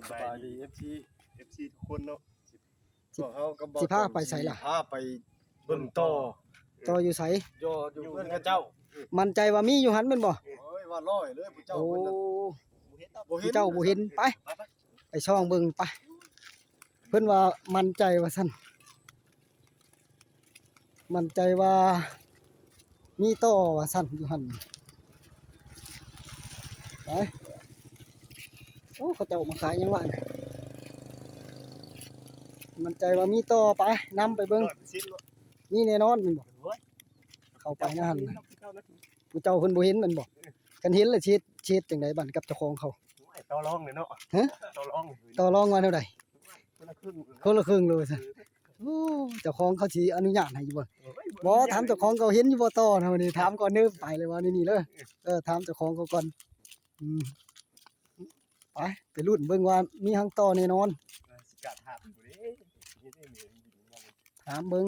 ສະບາຍດີ ເອັຟຊີ ເອັຟຊີ ທຸກຄົນເນາະ. ພວກເຮົາກໍບໍ່ ຊິພາໄປໃສລະ? ພາໄປເບິ່ງຕໍ່. ຕໍ່ຢູ່ໃສ? ຢູ່ ຢູ່ເຮືອນເຂົາເຈົ້າ. ໝັ້ນໃຈວ່າມີຢູ່ຫັ້ນແມ່ນບໍ່? ໂອ້ຍ ວ່າຮ້ອຍເລີຍ ຜູ້ເຈົ້າ ໂອ້ ເພິ່ນນະ ບໍ່ເຫັນ ຜູ້ເຈົ້າບໍ່ເຫັນ. ໄປ ໄປສ່ອງເບິ່ງ ໄປ. ເພິ່ນວ່າໝັ້ນໃຈວ່າຊັ້ນ ໝັ້ນໃຈວ່າມີຕໍ່ວ່າຊັ້ນ ຢູ່ຫັ້ນ. ໄປ. ໂອ້ ເຂົາເຈົ້າມາຂາຍຫຍັງວະ? ໝັ້ນໃຈວ່າມີຕໍ່. ໄປ ນຳໄປເບິ່ງ. ມີແນ່ນອນແມ່ນບໍ່? ໂອ້ຍ ເຂົ້າໄປໃນຫັ້ນນະ ຜູ້ເຈົ້າເພິ່ນບໍ່ເຫັນແມ່ນບໍ່? ຄັນເຫັນລະຊິເຮັດ ຊິເຮັດຈັ່ງໃດບັດກັບເຈົ້າຂອງເຂົາ? ໂອ້ຍ ຕໍ່ລອງເລີຍເນາະ. ຮະ? ຕໍ່ລອງ ຕໍ່ລອງວ່າແນວໃດ? ຄົນລະເຄິ່ງ ຄົນລະເຄິ່ງເລີຍຊັ້ນ. ໂອ້ ເຈົ້າຂອງເຂົາຊິອະນຸຍາດໃຫ້ຢູ່ບໍ່? ໂອ້ຍ ບໍ່ ຖາມເຈົ້າຂອງເຂົາເຫັນຢູ່ບໍ່ຕໍ່ນະ. ມື້ນີ້ຖາມກ່ອນເດີ ໄປເລີຍວ່ານີ້ເລີຍ. ເອີ ຖາມເຈົ້າຂອງເຂົາກ່ອນ. ອືມ ໄປ ໄປລຸ້ນເບິ່ງວ່າມີຮັງຕໍ່ແນ່ນອນ. ເອີ ຊິກ້າຖາມຢູ່ເດ້ ເຮັດໃຫ້ແມ່ນ ຖາມເບິ່ງ.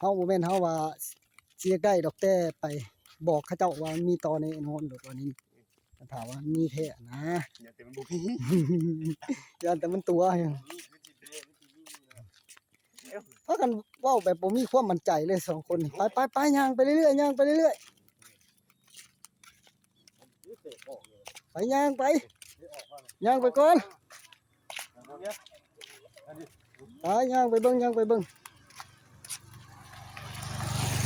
ເຮົາບໍ່ແມ່ນເຮົາວ່າຊິຢາກໄດ້ດອກ ແຕ່ໄປບອກເຂົາເຈົ້າວ່າມີຕໍ່ແນ່ນອນໂລດວ່ານີ້. ຖ້າວ່າມີແທ້ນະ ຢ້ານແຕ່ມັນບໍ່ມີ ຢ້ານແຕ່ມັນຕົວະ. ພາກັນເວົ້າແບບບໍ່ມີຄວາມໝັ້ນໃຈເລີຍສອງຄົນນີ້. ໄປ ໄປ ໄປ ຍ່າງໄປເລື້ອຍໆ ຍ່າງໄປເລື້ອຍໆ. ໄປ ຍ່າງໄປ ຍ່າງໄປກ່ອນ. ໄປ ຍ່າງໄປເບິ່ງ ຍ່າງໄປເບິ່ງ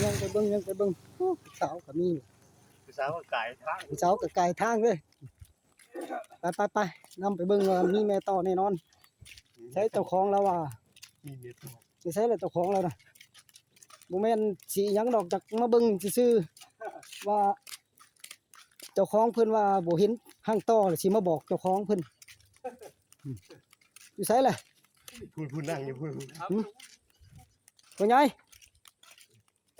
ຍ່າງໄປເບິ່ງ ຍ່າງໄປເບິ່ງ. ໂອ້ ຜູ້ສາວກໍມີ ຜູ້ສາວກໍກາຍທາງ ຜູ້ສາວກໍກາຍທາງເລີຍ. ໄປ ໄປ ໄປ ນຳໄປເບິ່ງວ່າມີແມ່ຕໍ່ແນ່ນອນ. ໃສເຈົ້າຂອງລາວວ່າ ມີແມ່ຕໍ່ ຢູ່ໃສລະເຈົ້າຂອງລາວນະ? ບໍ່ແມ່ນຊິຫຍັງດອກ ຢາກມາເບິ່ງຊື່ໆ ວ່າເຈົ້າຂອງເພິ່ນວ່າບໍ່ເຫັນຮັງຕໍ່ ລະຊິມາບອກເຈົ້າຂອງເພິ່ນ. ຢູ່ໃສລະ? ພຸ້ນ ພຸ້ນ ນັ່ງຢູ່ພຸ້ນ. ຫຶ? ພໍ່ໃຫຍ່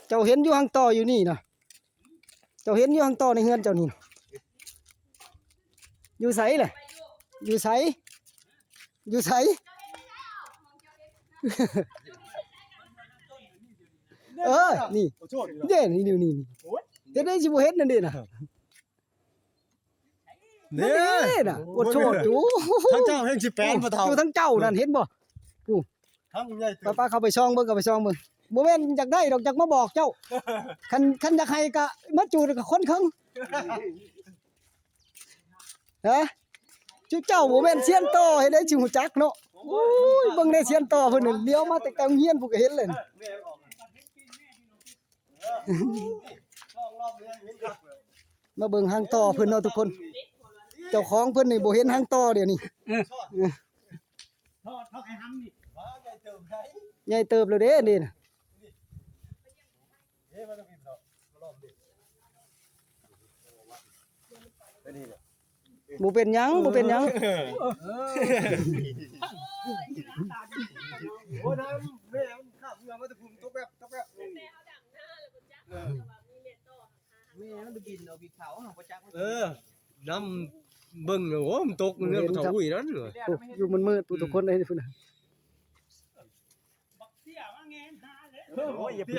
ເຈົ້າເຫັນຢູ່ຮັງຕໍ່ຢູ່ນີ້ນະ? ເຈົ້າເຫັນຢູ່ຮັງຕໍ່ໃນເຮືອນເຈົ້ານີ້ນະ? ຢູ່ໃສລະ? ຢູ່ໃສ? ຢູ່ໃສ? ເອີ ນີ້ ໂອ້ ໂທດ ເດ້ ນີ້ ນີ້ ນີ້ ໂອ້ຍ ເຮັດໄດ້ຊິບໍ່ເຫັນນັ້ນເດ້ນະ. ເດ້ ນັ້ນເດ້ນະ ໂອ້ ໂອ້ໂທດຢູ່. ທາງເຈົ້າແຮ່ງຊິແປນບໍ່ເຖົ້າ ຢູ່ທາງເຈົ້ານັ້ນ ເຫັນບໍ່? ຜູ້ ທາງໃຫຍ່ເຕີບ ໄປໆ ເຂົ້າໄປສ່ອງເບິ່ງ ເຂົ້າໄປສ່ອງເບິ່ງ. ບໍ່ແມ່ນຢາກໄດ້ດອກ ຢາກມາບອກເຈົ້າ. ຄັນ ຄັນຢາກໃຫ້ກະມາຈູດກັບຄົນເຄິ່ງ. ຮະ ຈຸເຈົ້າບໍ່ແມ່ນຊຽນຕໍ່ ເຮັດໃດຊິຮູ້ຈັກເນາະ. ໂອ້ຍ ເບິ່ງແດ່ຊຽນຕໍ່ເພິ່ນນີ້ ຫຼຽວມາແຕ່ໄກໂຮງຮຽນພຸ້ນກະເຫັນເລີຍ. ມາເບິ່ງຮັງຕໍ່ເພິ່ນເນາະທຸກຄົນ. ເຈົ້າຂອງເພິ່ນນີ້ບໍ່ເຫັນຮັງຕໍ່ດຽວນີ້. ເອີ ເອີ ເອີ ໃຫຍ່ເຕີບແລ້ວເດ້ນີ້ນະ. ບໍ່ເປັນຫຍັງ ບໍ່ເປັນຫຍັງ. ໂອ້ຍ ນາຍແມ່ມັນຂ້າມເຮືອມາແຕ່ພຸ້ນ ຕົກແບບ ຕົກແບບ. ແມ່ມັນໄປກິນເອົາບີເຂົາ ບໍ່ຈັກ. ເອີ ນຳເບິ່ງ ໂອ້ ມັນຕົກເຮືອນບໍ່ເຖົ້າອຸ້ຍນັ້ນ. ໂອ້ ຢູ່ມືດໆ ຜູ້ທຸກຄົນເດ້ພຸ້ນນະ. ໂອ້ຍ ຢ່າໄປ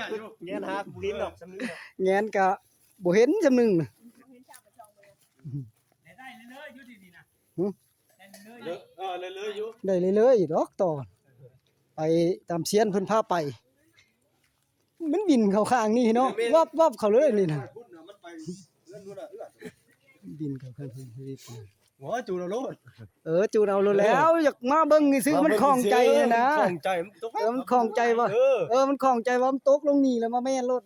ແງນຫາ ບໍ່ເຫັນດອກ ສ່ຳນີ້ ແງນກະບໍ່ເຫັນສ່ຳໜຶ່ງ. ໄດ້ເລື້ອຍໆຢູ່ດີໆນະ. ຫຶ? ໄດ້ເລື້ອຍໆຢູ່ ເອີ ໄດ້ເລື້ອຍໆຢູ່ດອກຕໍ່ ໄປຕາມຊຽນເພິ່ນພາໄປ. ມັນບິນເຂົ້າຂ້າງນີ້ເນາະ ແມ່ນໆ ວັບໆ ເຂົ້າເລີຍນີ້ນະ. ບິນເຂົ້າຂ້າງນີ້. ໂອ້ຍ ຈູດເອົາໂລດ ເອີ ຈູດເອົາໂລດແລ້ວ. ຢາກມາເບິ່ງຊື່ໆ ມັນຂ້ອງໃຈຫັ້ນນະ ຂ້ອງໃຈ ມັນຕົກ ເອີ ມັນຂ້ອງໃຈວ່າ ເອີ ເອີ ມັນຂ້ອງໃຈວ່າມັນຕົກລົງນີ້ແລ້ວມາແມ່ນໂລດ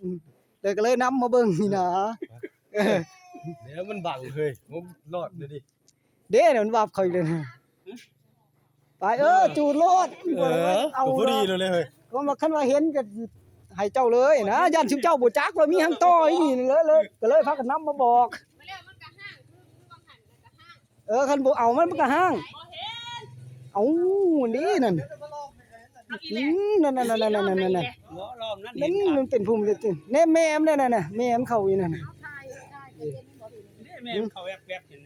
ເລີຍ ກໍເລີຍນຳມາເບິ່ງນີ້ນະ. ເອີ ດຽວມັນບັງເຮີ້ຍ ບໍ່ລອດເລີຍ. ເດ້ ມັນວັບເຂົ້າອີກເດ້. ໄປ ເອີ ຈູດໂລດ. ເອີ ເອົາ ພໍດີໂລດເລີຍເຮີ້ຍ. ກໍວ່າຄັນວ່າເຫັນກໍໃຫ້ເຈົ້າເລີຍນະ ຢ້ານຊຸມເຈົ້າບໍ່ຈັກວ່າມີຮັງຕໍ່ອີ່ນີ້ເລີຍ ເລີຍ ກໍເລີຍພາກັນນຳມາບອກ. ເອີ ຄັນບໍ່ເອົາມັນ ມັນກໍຮ້າງ. ເອົາ ນີ້ນັ້ນ ອືມ ນັ້ນໆໆໆໆ ນັ້ນ ມັນເປັນພູມເດັດ. ແນ່ ແມ່ມັນນັ້ນນະ ແມ່ມັນເຂົ້າອີ່ນັ້ນ. ແມ່ມັນເຂົ້າແວບໆ ເຫັນ.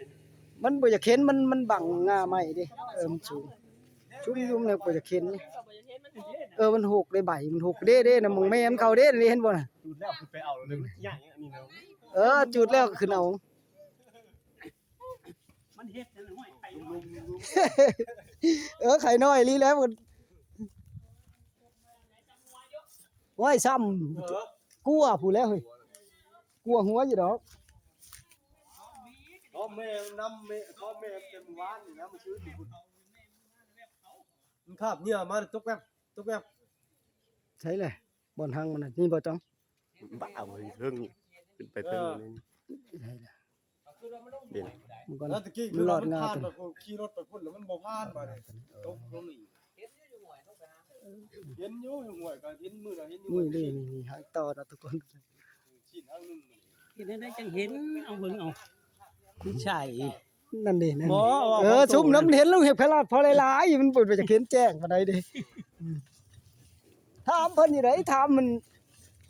ມັນບໍ່ຢາກເຫັນ ມັນ ມັນບັງງ່າໄມ້ເດ້. ເອີ ມັນສູງ ຊຸມຢູ່ ມັນບໍ່ຢາກເຫັນ. ເອີ ມັນຫົກເດ້ ໃບມັນຫົກເດ້ ເດ້ນະ ໝ່ອງແມ່ມັນເຂົ້າເດ້ ນີ້ເຫັນບໍ່ນະ? ຈູດແລ້ວຂຶ້ນໄປເອົາເລີຍ ມັນໃຫຍ່ອັນນີ້ນະ. ເອີ ຈູດແລ້ວກໍຂຶ້ນເອົາ. ມັນເຮັດໃຫ້ຫ້ອຍໄຂ່. ເອີ ໄຂ່ນ້ອຍອີ່ຫຼີແລ້ວ. ໂອ້ຍ ຊ້ຳ ເອີ ກົວພຸ້ນແລ້ວເຮີ້ຍ ກົວຫົວຢູ່ດອກ. ພໍ່ແມ່ນຳແມ່ ພໍ່ແມ່ແຕ່ມື້ວານນີ້ນະ ມື້ຊືນນີ້ພຸ້ນ ມັນຄາບເຫຍື່ອມາ ຕົກແວບ ຕົກແວບ. ໃສແຫຼະ ບ່ອນຮັງມັນນະ ນີ້ບໍ່ຕ້ອງ ບ້າ ເທິງນີ້ ຂຶ້ນໄປເທິງນີ້ ໃສແຫຼະ. ເຫັນ ມັນກໍ ແລ້ວຕະກີ້ ມັນລອດງາ ມັນຜ່ານໄປພຸ້ນ ຂີ່ລົດໄປພຸ້ນແລ້ວມັນບໍ່ຜ່ານບາດນີ້ ຕົກລົງອີກ. ເຫັນຢູ່ຫ້ວຍ ກໍເຫັນມື້ນະ ເຫັນຢູ່ ນີ້ ນີ້ ນີ້ ຫາງຕໍ່ນະທຸກຄົນ ຊີ້ນຫາງໜຶ່ງ ເຮັດແນວໃດຈັ່ງເຫັນ ເອົາເບິ່ງເອົາ ໃຊ່ ນັ້ນເດ້ ນັ້ນ ບໍ່ ເອີ ຊຸມນຳເຫັນລູກເຫັດໄພລາດພໍຫຼາຍໆ ມັນບໍ່ຢາກເຫັນແຈ້ງປານໃດເດ້. ອືມ ຖາມເພິ່ນຢູ່ໃດ ຖາມມັນ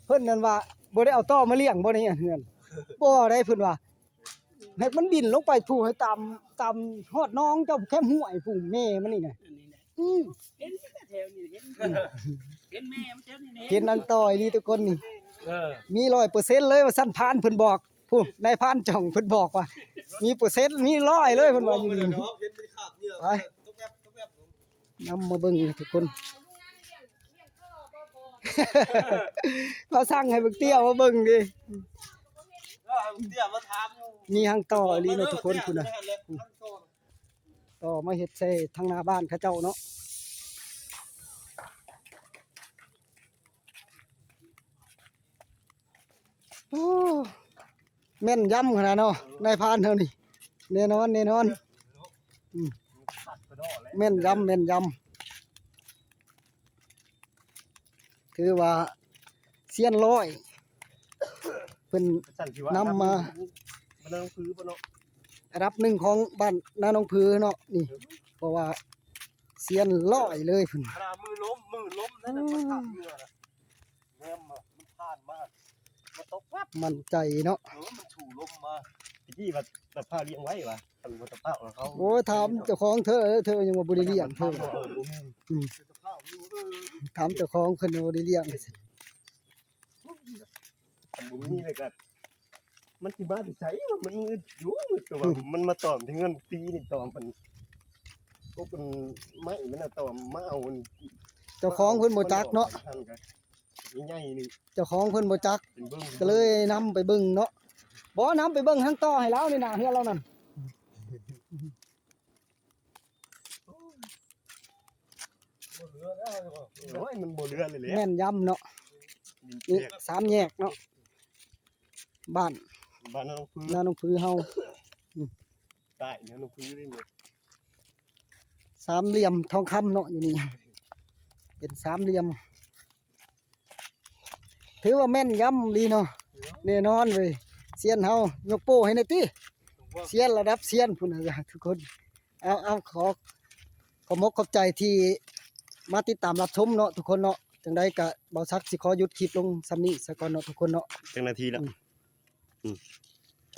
ເພິ່ນນັ້ນວ່າ ບໍ່ໄດ້ເອົາຕໍ່ມາລ້ຽງບໍ່ໃນເຮືອນ? ບໍ່ໄດ້ ເພິ່ນວ່າ ໃຫ້ມັນບິນລົງໄປພູ້ ໃຫ້ຕາມ ຕາມຮອດໜອງເຈົ້າແຄມຫ້ວຍພູ້ ແມ່ມັນນີ້ນະ. ອືມ ເຫັນແຕ່ແຖວນີ້ ເຫັນ ເຫັນແມ່ມັນແຖວນີ້ແຫຼະ ເຫັນອັນຕໍ່ອີ່ຫຼີທຸກຄົນນີ້. ເອີ ມີຮ້ອຍເປີເຊັນເລີຍວ່າຊັ້ນ ພານເພິ່ນບອກ ຜູ້ນາຍພານຈ່ອງເພິ່ນບອກວ່າ ມີເປີເຊັນ ມີຮ້ອຍເລີຍ ເພິ່ນວ່າຢູ່ນີ້. ໄປ ນຳມາເບິ່ງທຸກຄົນ ເຂົາສັ່ງໃຫ້ບັກເຕ້ຍມາເບິ່ງເດ້. ເອີ ໃຫ້ບັກເຕ້ຍມາຖາມຢູ່ ມີຫາງຕໍ່ອີ່ຫຼີເນາະທຸກຄົນ ພຸ້ນນະ ຕໍ່ມາເຮັດໃສ່ທາງໜ້າບ້ານເຂົາເຈົ້າເນາະ. ໂອ້ ແມ່ນຢຳຂະໜາດເນາະ ນາຍພານເຮົານີ້ ແນ່ນອນ ແນ່ນອນ. ອືມ ແມ່ນຢຳ ແມ່ນຢຳ ຖືວ່າຊຽນຮ້ອຍ ເພິ່ນນຳມາ ອັນດັບໜຶ່ງຂອງບ້ານນາໜອງຜືເນາະນີ້ ເພາະວ່າຊຽນຮ້ອຍເລີຍເພິ່ນ ຂະໜາດມືລົ້ມ ມືລົ້ມນັ້ນນະ ມັນຂາດເຫຍື່ອນະ. ແນມມາ ມັນຜ່ານມາ ມາຕົກແວບ ໝັ້ນໃຈເນາະ. ເອີ ມັນຊູລົມມາ ຕະກີ້ວ່າຕະພາວລ້ຽງໄວ້ວ່າ ຄັນວ່າຕະພາວເຮົາ. ໂອ້ຍ ຖາມເຈົ້າຂອງເທີ ເທີຍັງວ່າບໍ່ໄດ້ລ້ຽງເທີ. ເອີ ບໍ່ມີ ອືມ ຕະພາວຢູ່ ເອີ ຖາມເຈົ້າຂອງເພິ່ນວ່າບໍ່ໄດ້ລ້ຽງ. ຄັນບໍ່ມີເລີຍກໍ ມັນຊິມາແຕ່ໃສວະ? ມັນອຶດຢູ່ ແຕ່ວ່າ ອືມ ມັນມາຕອມທີ່ເຮືອນປີນີ້ ຕອມເພິ່ນ ກົບເພິ່ນໄມ້ມັນນະ ຕອມມາເອົາ. ເຈົ້າຂອງເພິ່ນບໍ່ຈັກເນາະ ໃຫຍ່ໆ ນີ້ ເຈົ້າຂອງເພິ່ນບໍ່ຈັກ ເປັນເບິ່ງ ກໍເລີຍນຳໄປເບິ່ງເນາະ. ບໍ່ ນຳໄປເບິ່ງທາງຕໍ່ໃຫ້ລາວນີ້ນະ ເຮືອນລາວນັ້ນ. ໂອ້ຍ ມັນບໍ່ເຫຼືອເລີຍແຫຼະ ແມ່ນຢຳເນາະ. ນີ້ສາມແຍກເນາະ ບ້ານ ບ້ານນາໜອງຜື ນາໜອງຜືເຮົາ ອືມ ໃຕ້ນາໜອງຜືນີ້ ສາມຫຼ່ຽມທອງຄຳເນາະ ຢູ່ນີ້ ເປັນສາມຫຼ່ຽມ. ຖືວ່າແມ່ນຢຳອີ່ຫຼີເນາະ ແນ່ນອນເວີຍ. ຊຽນເຮົາຍົກໂປ້ໃຫ້ແດ່ຕິ ຊຽນລະດັບຊຽນພຸ້ນນະທຸກຄົນ. ເອົາ ເອົາ ຂໍ ຂອບມົກຂອບໃຈທີ່ມາຕິດຕາມຮັບຊົມເນາະທຸກຄົນເນາະ. ຈັ່ງໃດກະບ່າວສັກຊິຂໍຢຸດຄລິບລົງສ່ຳນີ້ສາກ່ອນເນາະທຸກຄົນເນາະ. ຈັກນາທີແລ້ວ? ອືມ ອືມ